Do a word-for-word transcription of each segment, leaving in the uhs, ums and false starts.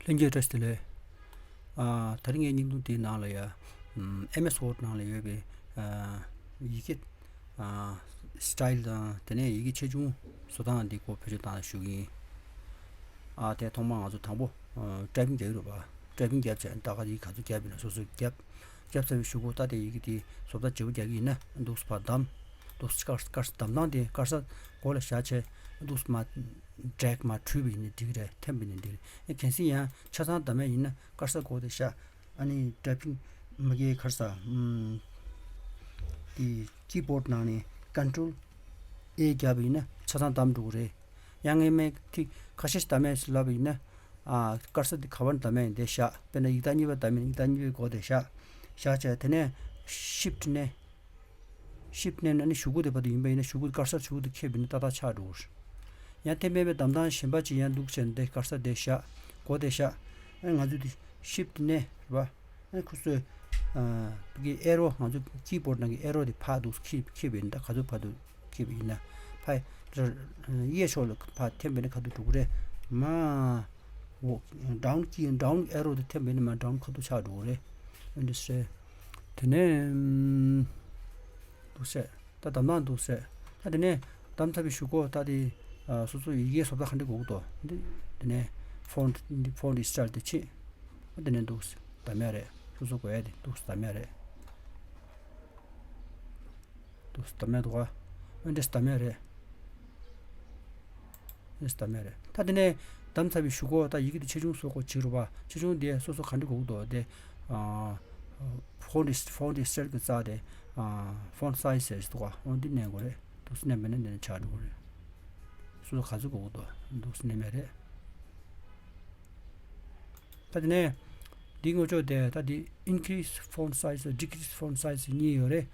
ལྷན་རྒྱས་བཀྲ་ཤིས་བདེ་ལེགས། ཨ། དེ་རིང་ངའི་བརྙན་ཐུང་དེའི་ནང་ལ་ཡ། ཨམ། ཨེམ་ཨེས་ཝརཌ་ནང་ལ་ཡོད་པའི། ཨ། ཡི་གེ། ཨ། སི་ཊལ་དང་དེ་ནས་ཡི་གེ་ཆེ་ཆུང་བཟོ་སྟངས་འདི་སྐོར་བེད་སྤྱོད་བཏང་ཞུ་གི་ཡིན། ཨ། དེ་ཐོག་མར་ང་ཚོ་དང་པོ། ཨ། ཊའི་པིང་རྒྱག་གི་རེད་པ། ཊའི་པིང་རྒྱབ་བྱས་ད་ག་ཡི་གེ་ག་ཚོད་རྒྱབ་ཡིན་ན་སོ་སོས་རྒྱབ། རྒྱབ་ཚར་བའི་གཞུག་གུ་ད་དེ་ཡི་གེ་དེ་བཟོ་ལྟ་བརྗེ་པོ་རྒྱག་གི་ཡིན་ན་འདུག་སེ་ཕར་བསྡམས། འདུག་སེ་ཀར་ཀར་སོར་བསྡམས་སྟངས་དེ་ཀར་སོར་མགོ་ལ་བཞག་བྱས་འདུག་སེ་མར་ཌེག་མར་འཁྲུལ་བ་ཡིན་ན་འགྲིག་གི་རེད། འཐེན་པ་ཡིན་ན་འགྲིག་གི་རེད། ཨེ། གལ་སྲིད་ཡང་ཆ་ཚང་བསྡམས་ཡ་ཡིན་ན་ཀར་སོར་མགོ་དེ་བཞག་ཨ་ནི་ཊའི་པིང་མ་གི་ཀར་སོར། ཨམ། དེ་ཀི་བྷོརཌ་ནང་ནས་ཀོན་ཊོལ་ཨེ་རྒྱབ་པ་ཡིན་ན་ཆ་ཚང་བསྡམས་འགྲོ་གི་རེད། ཡང་ངས་མིང་ཐིག་ཁ་ཤས་ཤིག་བསྡམས་ཡ་ཟེར་ལབ་པ་ཡིན་ན། ཨ། ཀར་སོར་དེ་ག་པར་བསྡམས་ཡ་ཡིན་དེ་བཞག་དཔེར་ན་ཡིག་རྟགས་གཉིས་པ་བསྡམས་ཡིན་ན་ཡིག་རྟགས་གཉིས་པའི་མགོ་དེ་བཞག་བཞག་བྱས་དེ་ནས་ཤིཕ་ཊི་མནན། ཤིཕ་ཊི་མནན་ནས་ནི་གཞུག་གུ་དེ་བར་དུ་ཡིན་པ་ཡིན་ན་གཞུག་གུ་ཀར་སོར་གཞུག་གུ་དེ་ཁེབས་པ་ཡིན་ན་ཏག་ཏག་ཆགས་འགྲོ་གི་རེད། ཡང་དེ་མིན་པའི་བསྡམས་སྟངས་གཞན་པ་ཅིག་ཡང་འདུག་བྱས་ནས་དེ་ཀར་སོར་དེ་བཞག་མགོ་དེ་བཞག་ཨ། ང་ཚོས་དེ་ཤིཕ་ཊི་མནན་རེད་པ། ཨ། ཁོ་ཚོས། ཨ། གི་ཨེ་རོ་ང་ཚོ་ཀི་བྷོརཌ་ནང་གི་ཨེ་རོ་དེ་ཕར་འདུག་སེ་ཁེབས་ཁེབས་པ་ཡིན་ན་ད་ག་ཚོད་བར་དུ་ཁེབས་པ་ཡིན་ན་ཕར་གཡས་ཕྱོགས་ལ་ཕར་འཐེན་པ་ཡིན་ན་ག་དུས་འགྲོ་གི་རེད། མར་འོ་ཌའོན་ཀི་ཌའོན་ཨེ་རོ་དེ་འཐེན་པ་ཡིན་ན་མར་ཌའོན་ག་དུས་ཆགས་འགྲོ་གི་རེད། འོ་འདི་འདྲས་རེད། དེ་ནས་ཨམ། འདུག་སེ། ད་བསྡམས་སྟངས་འདུག་སེ། ད་དེ་ནས་བསྡམས་ཚར་བའི་གཞུག་གུ་ད་དེ། ཨ། སོ་སོ་ཡི་གེ་བཟོ་ལྟ་ག་འདྲ་དགོས་ཀྱི་འདུག་འདི། དེ་ནས་ཕོན་ཊི་ཕོན་ཊི་སི་ཊལ་དེ་ཕྱེ། དེ་ནས་འདུག་སེ་བསྡམས་ཡ་རེད། སོ་སོ་དགོས་ཡ་དེ་འདུག་སེ་བསྡམས་ཡ་རེད། འདུག་སེ་བསྡམས་ཡ་འདུག་ག་འོ་འདི་འདྲས་བསྡམས་ཡ་རེད། འདུག་སེ་བསྡམས་ཡ་རེད། ད་དེ་ནས་བསྡམས་ཚར་བའི་གཞུག་གུ་ད་ཡི་གེ་དེ་ཆེ་ཆུང་བཟོ་དགོས་བྱེད་རུ་བ་ཆེ་ཆུང་དེ་སོ་སོ་ག་འདྲ་དགོས་ཀྱི་འདུག་དེ། ཨ། ཕོན་ཊི་ཕོན་ཊི་སི་ཊལ་གྱི་རྩ་དེ། ཨ། ཕོན་ཊི་སའི་ཛི་ཟེར་འདུག་ག་འོ་འདི་མནན་དགོས་རེད། འདུག་སེ་མནན་པ་ཡིན་ན་འདི་ནས་ཆགས་འགྲོ་གི་རེད། སོ་སོ་ག་ཚོད་དགོས་ཀྱི་འདུག་འདུག་སེ་མནན་པ་རེད། ད་དེ་ནས་འདིའི་ངོ་ཅོག་དེ་ད་འདི་increase font size དང་decrease font size གཉིས་ཡོད་རེད།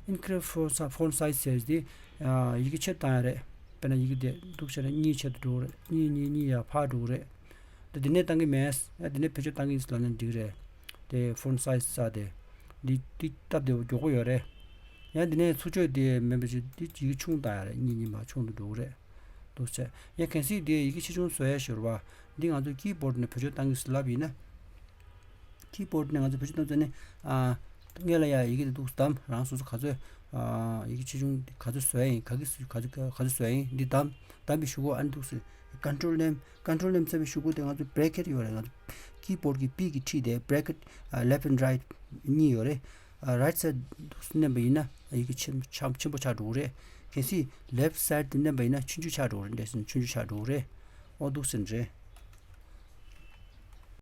Increase font si- font size ཟེར་དེ། ཨ། ཡི་གེ་ཆེ་བཏང་ཡ་རེད། དཔེར་ན་ཡི་གེ་དེ་འདུག་བྱས་ན་གཉིས་ཆེད་དུ་འགྲོ་གི་རེད། གཉིས་གཉིས་གཉིས་ཡར་ཕར་འགྲོ་གི་རེད། ད་དེ་ནས་བཏང་གི་མེད། ཨ། དེ་ནས་བེད་སྤྱོད་བཏང་གི་ཡིན་ལབ་ན་འགྲིག་རེད། དེ་ཕོན་ཊི་སའི་ཛི་རྩ་དེ། འདི་འདི་སྟབས་བདེ་པོ་མགྱོགས་པོ་ཡོད་རེད། ཡང་དེ་ནས་ཚུར་ཕྱོགས་དེ་མེད་པ་ཅིག་འདི་ཡི་གེ་ཆུང་བཏང་ཡ་རེད། གཉིས་གཉིས་མར་ཆུང་དུ་འགྲོ་གི་རེད། འདུག་བྱས། ཡང་གལ་སྲིད་དེ་ཡི་གེ་ཆེ་ཆུང་བཟོ་ཡ་ཞོར་བ། འདི་ང་ཚོ་ཀི་བྷོརཌ་ནས་བེད་སྤྱོད་བཏང་གི་ཟེར་ལབ་ཡིན་ན། ཀི་བྷོརཌ་ནས་ང་ཚོ་བེད་སྤྱོད་བཏང་ཚར་ནས། ཨ། སྔོན་ལ་ཡ་ཡི་གེ་དེ་འདུག་བསྡམས། རང་སོ་སོ་ག་ཚོད། ཨ། ཡི་གེ་ཆེ་ཆུང་ག་ཚོད་བཟོ་ཡ་ཡིན། ག་གི་ག་ཚོད་ག་ཚོད་བཟོ་ཡ་ཡིན། འདི་བསྡམས། བསྡམས་པའི་གཞུག་གུ་ཨ་ནི་འདུག་སེ་ཀོན་ཊོལ་མནན། ཀོན་ཊོལ་མནན་ཚར་བའི་གཞུག་གུ་དེ་ང་ཚོ་བྷི་རེ་ཀེཊ་ཡོད་རེད། ང་ཚོ་ཀི་བྷོརཌ་གི་པི་གི་འཁྲིས་དེ་བྷི་རེ་ཀེཊ། ཨ། ལེཕ་ཊི་ཨེན་ཌི་རའིཊ་གཉིས་ཡོད་རེད། ཨ། རའིཊ་སའིཌ་འདུག་སེ་མནན་པ་ཡིན་ན་ཡི་གེ་ཆེན་ཆེན་ཆེན་པོ་ཆགས་འགྲོ་གི་རེད། གལ་སྲིད་ལེཕ་ཊི་སའིཌ་དེ་མནན་པ་ཡིན་ན་ཆུང་ཆུང་ཆགས་འགྲོ་གི་རེད། འདྲ་ཟེར་ན་ཆུང་ཆུང་ཆགས་འགྲོ་གི་རེད། ཨོ་འདུག་སེ་རེད།